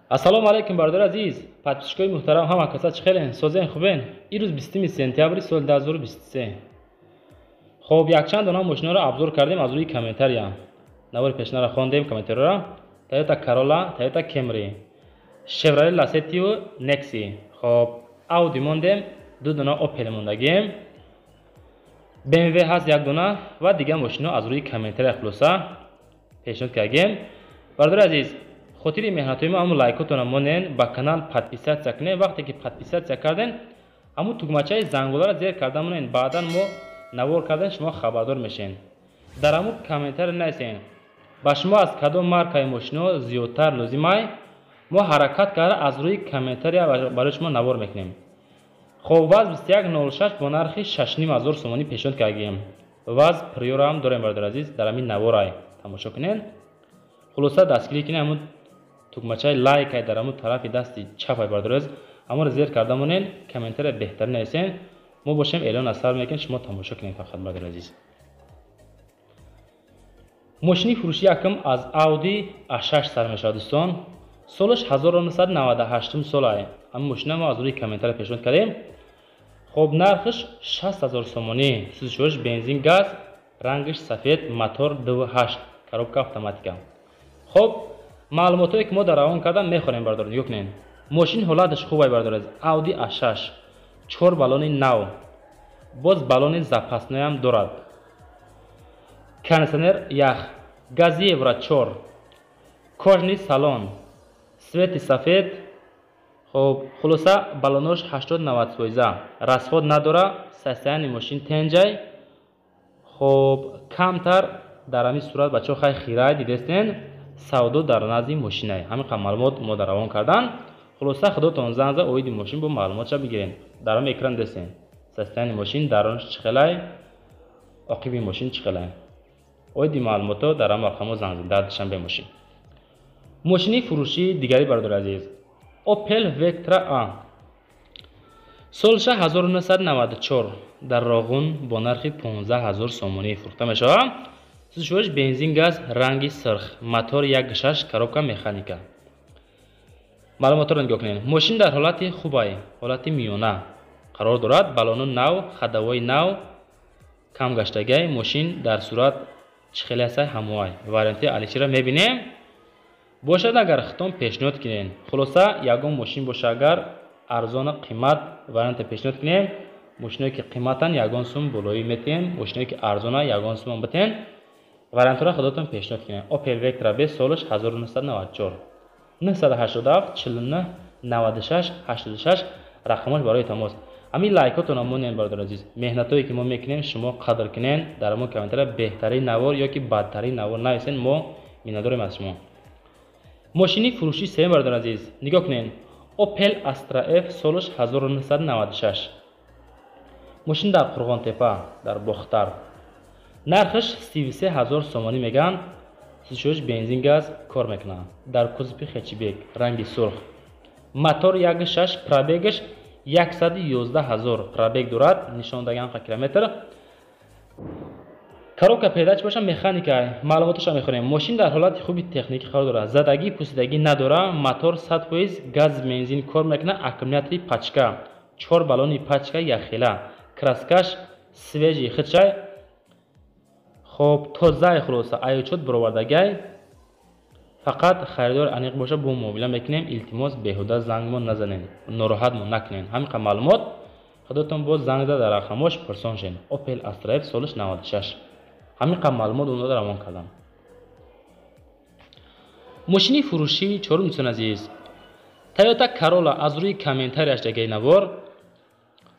Ассалому алайкум, бародари азиз, подписчикои муҳтарам, ҳама каса чӣ хелен, созен, хубен? Ирӯз 20 сентябри соли 2023. Хоб, якчанд дона мошинаро обзор кардем аз рӯи комментария. Навори пешнаро хондем, комментариёро. Toyota Corolla, Toyota Camry, Chevrolet Lacetti, Nexi. Хоб, Audi мондем, ду дона Opel мондагем. BMW ҳаст як дона ва дигар мошино аз рӯи комментария хулоса пешниҳод кардем. Бародари азиз, хотири меҳнатҳои мо ҳамун лайкотона монен, ба канал подписаться кунед. Вақте ки подписаться карден, ҳамун тугмачаи зангуларо зер карда монен, баъдан мо навор кардан шумо хабардор мешен. Дар ҳамун комментария нависен, ба шумо аз кадом маркаи мошино зиёдтар лозимай, мо ҳаракат карда аз рӯи комментария барои шумо навор мекунем. Хоб, ВАЗ 2106 бо нархи 6,5 ҳазор сомонӣ пешниҳод кардем. ВАЗ Приораам дорем, бародари азиз, дар ҳамин наворай тамошо кунед. Хулоса, дастгирӣ кунед, ҳамун тугмачаи лайкай дар ҳамун тарафи дасти чапай, бародари азиз, ҳамонро зер карда монен, комментария беҳтарин нависен. Мо бошем, эълон аз сар мекунем, шумо тамошо кунед фақат, бародари азиз. Мошини фурӯши якум аз Audi A6 сар мешавад, дӯстон. Солаш 1998 солай. Ҳамин мошина мо аз рӯи комментария пешниҳод кардем. Хоб, нархаш 60 ҳазор сомонӣ. Сӯзишвориш бензин, газ, рангаш сафед, мотор 2.8, коробка автоматика. Хоб, маълумотҳое ки мо дар равон кардам мехонем, бародарон, нигоҳ кунед. Мошин ҳолаташ хубай, бародарон. Audi A6, чор баллони нав, боз баллони запасноям дорад. Кондиционер ях, гази Евро 4, кожаный салон, цвети сафед. Хоб, хулоса, баллонош 80-90 фоиза, расход надора, состояние мошин тенҷай. Хоб, камтар дар ҳамин сурат, бачаҳо, хай хирай дидестен, савдо дар назди мошинай. Ҳамин қадр маълумот мо дар равон кардан. Хулоса, худотон занг зад, оиди мошин бо маълумотша бигирен. Дар ҳамин экран дестен, состояние мошин дарунаш чӣ хелай, оқиби мошин чӣ хелай. Оиди маълумотҳо дар ҳамин рақамҳо занг зад, дар Душанбе мошин. Мошини фурӯшии дигари, бародари азиз, Opel Vectra A, солша 1994, дар Роғун бо нархи 15 ҳазор сомонӣ фурӯхта мешавад. Сӯзишвориш бензин, газ, ранги сирх, мотор 1.6, коробка механика. Маълумотҳоро нигоҳ кунед. Мошин дар ҳолати хубай, ҳолати миёна қарор дорад, баллону нав, ходовои нав, кам гаштагиай. Мошин дар сурат чӣ хеле ҳастай, ҳамоай. Варианти аличиро мебинем, бошад агар хитом пешниҳод кунед. Хулоса, ягон мошин боша агар арзону қимат варианте пешниҳод кунем. Мошиное ки қиматан, ягон сум болоӣ метиҳем, мошиное ки арзона, ягон сумам битен. Вариантҳоро худотон пешниҳод кунед. Opel Vectra B, солаш 1994, 987 49 96 86 рақамош барои тамос. Ҳамин лайкотона монен, бародари азиз. Меҳнатҳое ки мо мекунем, шумо қадр кунен. Дар ҳамон комментария беҳтарин навор ё ки бадтарин навор нависен, мо миннатдорем аз шумо. Мошини фурӯшии сеюм, бародари азиз, нигоҳ кунед. Opel Astra F, солаш 1996, мошин дар Қурғонтепа, дар Бохтар, нархаш 33 ҳазор сомонӣ мегӯянд. Сӯзишвориш бензин, газ, кор мекунад, дар кузови хэтчбек, ранги сурх, мотор 1.6, пробегаш 111 ҳазор пробег дорад, нишондаган километр. Коробка передач боша механика. Маълумоташро мехонем. Мошин дар ҳолати хуби техникӣ қарор дорад, задагӣ, пусидагӣ надора, мотор 100%, газ, бензин кор мекунад, аккумулятори пачка, чор баллони пачка якхела, краскаш свежий худшай. Хоб, тозаи, хулоса, аёчот баровардагай. Фақат харидор аниқ боша, бо муомила мекунем. Илтимос, беҳуда зангмон назанед, нороҳатмон накунед. Ҳамин қадр маълумот, худотон боз занг зад, дар рақамош пурсон шед. Opel Astra F, солаш 96, ҳамин қадр маълумот онро равон кардам. Мошини фурӯшии чорум, дӯстони азиз, Toyota Corolla, аз рӯи комментарияш дагаи навор,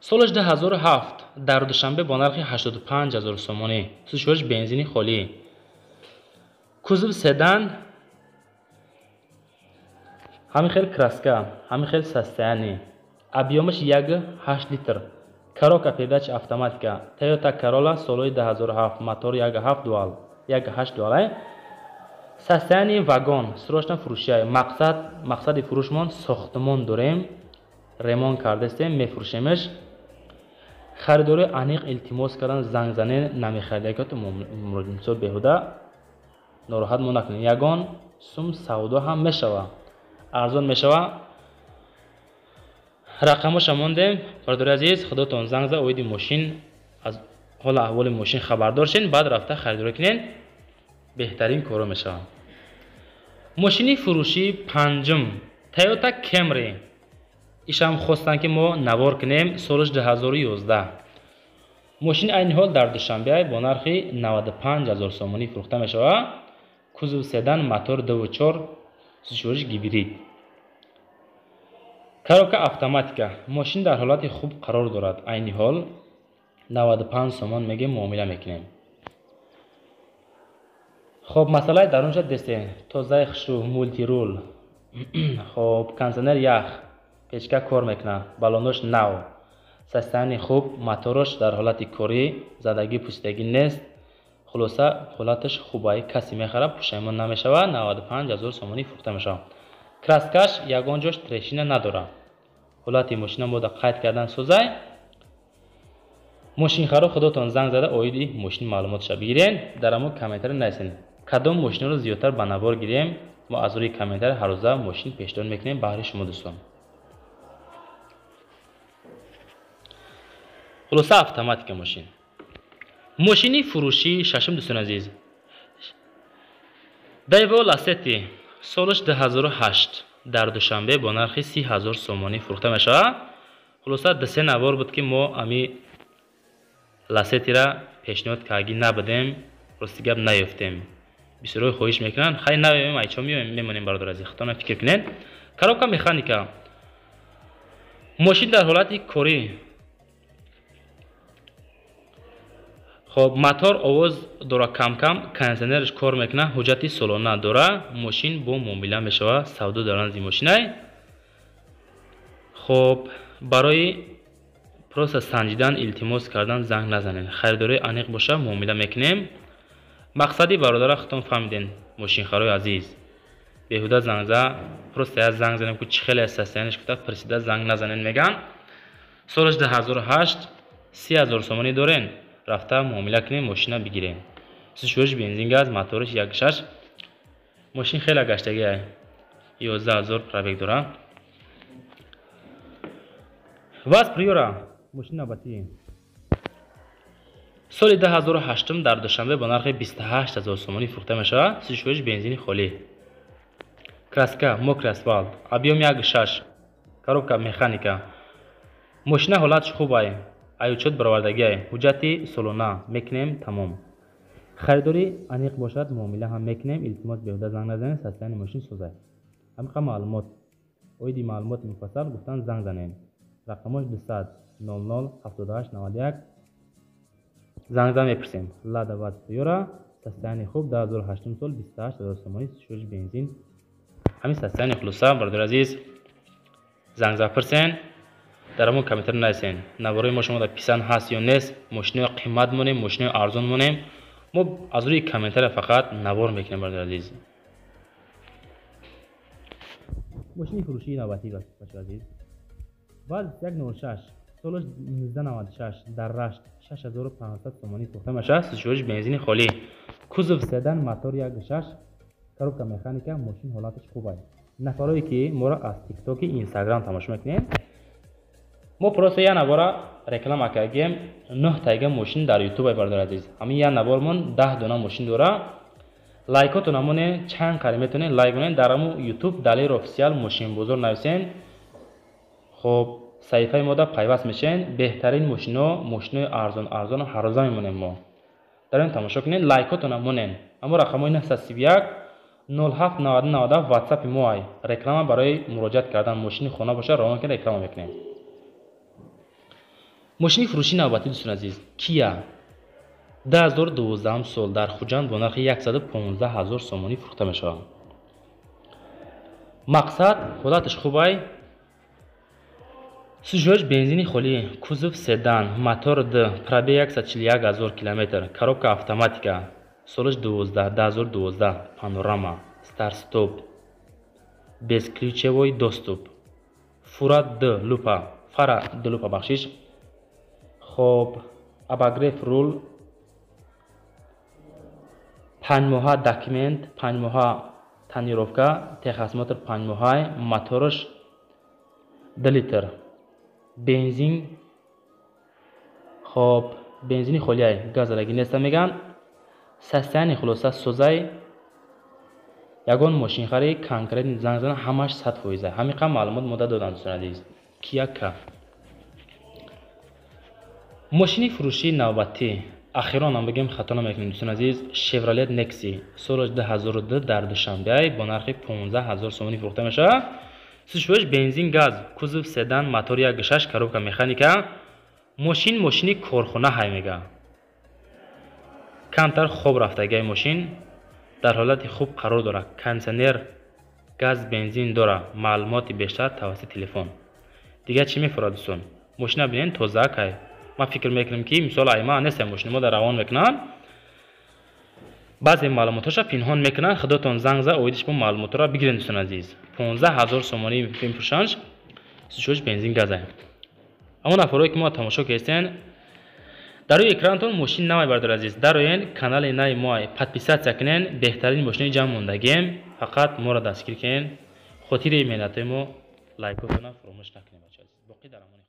солаш 2007, дар Душанбе бо нархи 85 ҳазор сомонӣ. Сӯзишвориш бензини холӣ, кузов седан, ҳамин хел краска, ҳамин хел состояние, объёмаш 1.8 литр, коробка передач автоматика. Toyota Corolla, солҳои 2007, мотор 1.7 дуал, 1.8 дуал, состояние вагон. Срочно фурӯшия. Мақсад, мақсади фурӯшмон сохтмон дорем, ремонт кардастем, мефурӯшемаш. Харидори аниқ илтимос кардан занг занен, намехаридагиҳото мисол беҳуда нороҳат мо накунед. Ягон сум савдо ҳам мешавад. Арзон мешава. Рақамоша мондем. Бародари азиз, худотон занг за оиди мошин, аз ҳола аҳволи мошин хабардор шен, баъд рафта харидорӣ кунен, беҳтарин коро мешава. Мошини фурӯшии панҷум Toyota Camry. Ишам хостанд, ки мо навор кунем, солаш 2011. Мошин айни ҳол дар Душанбе бо нархи 95 ҳазор сомонӣ фурӯхта мешавад. Кузов седан, мотор 2.4, сушориш гибрид. Коробка автоматика. Мошин дар ҳолати хуб қарор дорад. Айни ҳол 95 сомон мегем, муомила мекунем. Хоб, масъалаи дарунша десе, тозаи хушрӯ, мультирул. Хоб, кондиционер ях, печка кор мекунад, баллонош нав. Состояние хуб, моторош дар ҳолати корӣ, задагӣ пӯсидагӣ нест. Хулоса, ҳолаташ хубай, касе мехарад, пушаймон намешавад, 95 ҳазор сомонӣ фурӯхта мешавад. Краскаш ягон ҷош трещина надорад. Ҳолати мошина мода қайд кардан созай. Мошинхаро худотон занг зада оиди мошин маълумотша бигирен, дар ҳамон комментари нависен. Кадом мошинро зиёдтар ба навор гирем, мо аз рӯи комментари ҳаррӯза мошин пешниҳод мекунем баҳри шумо дӯстон. Хулоса, автоматика мошин. Мошини фурӯшии шашум, дӯстони азиз. Daewoo Lacetti, солаш 2008, дар Душанбе бо нархи 30 ҳазор сомонӣ фурӯхта мешавад. Хулоса, ду-се навор буд, ки мо ами Ласетира пешниҳод кардагӣ набудем, рости гап, наёфтем. Бисёрҳо хоҳиш мекунанд, хай наёем, айчо меоем, мемонем, бародар азиз, худтона фикр кунед. Коробка механика. Мошин дар ҳолати корӣ. Хоб, мотор овоз дора кам-кам, кондиционераш кор мекунад, ҳуҷҷати солона дора, мошин бо муомила мешавад, савдо дар назди мошинай. Хоб, барои просто санҷидан, илтимос кардан занг назанед. Харидории аниқ боша, муомила мекунем. Мақсади бародара худтон фаҳмиден, мошинхарои азиз. Беҳуда занг за, просто як занг занем, ку чӣ хеле состояниеш гуфта пурсида занг назанед меган. Солаш 2008, 30 ҳазор сомонӣ дорен, рафта муомила кунем, мошина бигирем. Сушӯриш бензин газ, моториш 1.6. Мошин хеле гаштагиай. 11 ҳазор пробег дора. ВАЗ Приора, мошин навбатӣ. Соли 2008 дар Душанбе бо нархи 28 ҳазор сомонӣ фурӯхта мешавад. Сушӯриш бензини холӣ. Краска, мокрый асфальт, объем 1.6, коробка механика. Мошина ҳолаташ хубай, ай учёт баровардагиай, ҳуҷҷати солона мекунем, тамом. Харидорӣ аниқ бошад, муомила ҳам мекунем, илтимос, беҳуда занг назанед, состояние мошин созай. Ҳамиқа маълумот. Оиди маълумоти муфассал гуфтан занг занед. Рақамош 200 00 78 91, занг зан, мепурсем. Лада ВАЗ Приора, состояние хуб, 2008 сол, 28 ҳазор сомонӣ, шӯриш бензин. Ҳамин состояние. Хулоса, бародари азиз, занг зад, пурсен, дар ҳамон комментар нависен. Наворои мо шумо дар писанд ҳаст ё нест, мошинои қимат монем, мошинои арзон монем, мо аз рӯи комментария фақат навор мекунем, бародари азиз. Мошини фурӯшии навбатӣ, бачаи азиз. ВАЗ 106, солаш 1996, дар Рашт 6500 сомонӣ фурӯхта мешавад, сушӯриш бензини холӣ. Кузов седан, мотор 1.6, коробка механика, мошин ҳолаташ хуб аст. Нафарое ки моро аз Тиктоки, Инстаграм тамошо мекунед, мо просто як навора реклама кардем, нӯҳ тайга мошин дар Ютуб, ай бародари азиз. Ҳамин як навормон 10 дона мошин дора. Лайкотона монед, чанд қари метавонед лайк монед, дар ҳамун Ютуб Далер Офисиал мошинбозор нависен. Хоб, саҳифаи мода пайваст мешавед, беҳтарин мошино, мошинои арзон арзон ҳаррӯза мемонем мо. Дар ин тамошо кунед, лайкотона монед. Аммо рақамҳои 931 07 90 97 ватсапи мо ай. Реклама барои муроҷиат кардан, мошини хона боша, равон ки реклама мекунем. Мошини фурӯшии навбатӣ, дӯстони азиз, Кия, 2012 сол, дар Хуҷанд бо нархи 115 ҳазор сомонӣ фурӯхта мешавад. Мақсад, ҳолаташ хубай, сужош бензини холӣ, кузов седан, мотор д, пробег 141 ҳазор километр, коробка автоматика, солаш 12, 2012, панорама, старт-стоп, бесключевой доступ, фура д лупа, фара д лупа, бахшиш. Хоб, обогрев рул, 5 моҳа документ, 5 моҳа Тонировка, техосмотр 5 моҳай, мотораш 2 литр, бензин. Хоб, бензини холиай, газалаги неста меган. Состояние хулоса созай. Ягон мошинхари конкретный занг зана, ҳамаш 100%. Ҳамиқа маълумот мода додам, дӯстони азиз. Кия К. Мошини фурӯшии навбатӣ, ахиронам бигем, хато намекунем, дӯстони азиз, Шевролет Некси, соли 2002, дар Душанбеай бо нархи 15 000 сомонӣ фурӯхта мешавад. Сушвош бензин, газ, кузов седан, мотор 1,6, коробка механика. Мошин мошини корхона ҳай мега. Камтар хоб рафтагиай, мошин дар ҳолати хуб қарор дорад, кондитсионер, газ, бензин дорад. Маълумоти бештар тавассути телефон. Дигар чӣ мефурад, дӯстон? Мошина бинен, тозаакай. Ман фикр мекунам, ки мисол айма нестам, мошини мо дар равон мекунанд, баъзе маълумотҳоша пинҳон мекунанд. Худотон занг за, оидиш бо маълумотҳоро бигиред, дӯстони азиз. 15 000 сомонӣ мефурӯшанд. Сушош бензин, газа. Ҳамон нафарое, ки мо тамошо кардем, дар рӯи экранатон мошин навай, бардор азиз, дароен, канали нави мо подписаться кунен. Беҳтарин мошинои ҷамъ мондагием, фақат моро дастгир кунен. Хотири меҳнатҳои мо лайкотона фаромӯш накунем, бача азиз. Боқӣ дар амони.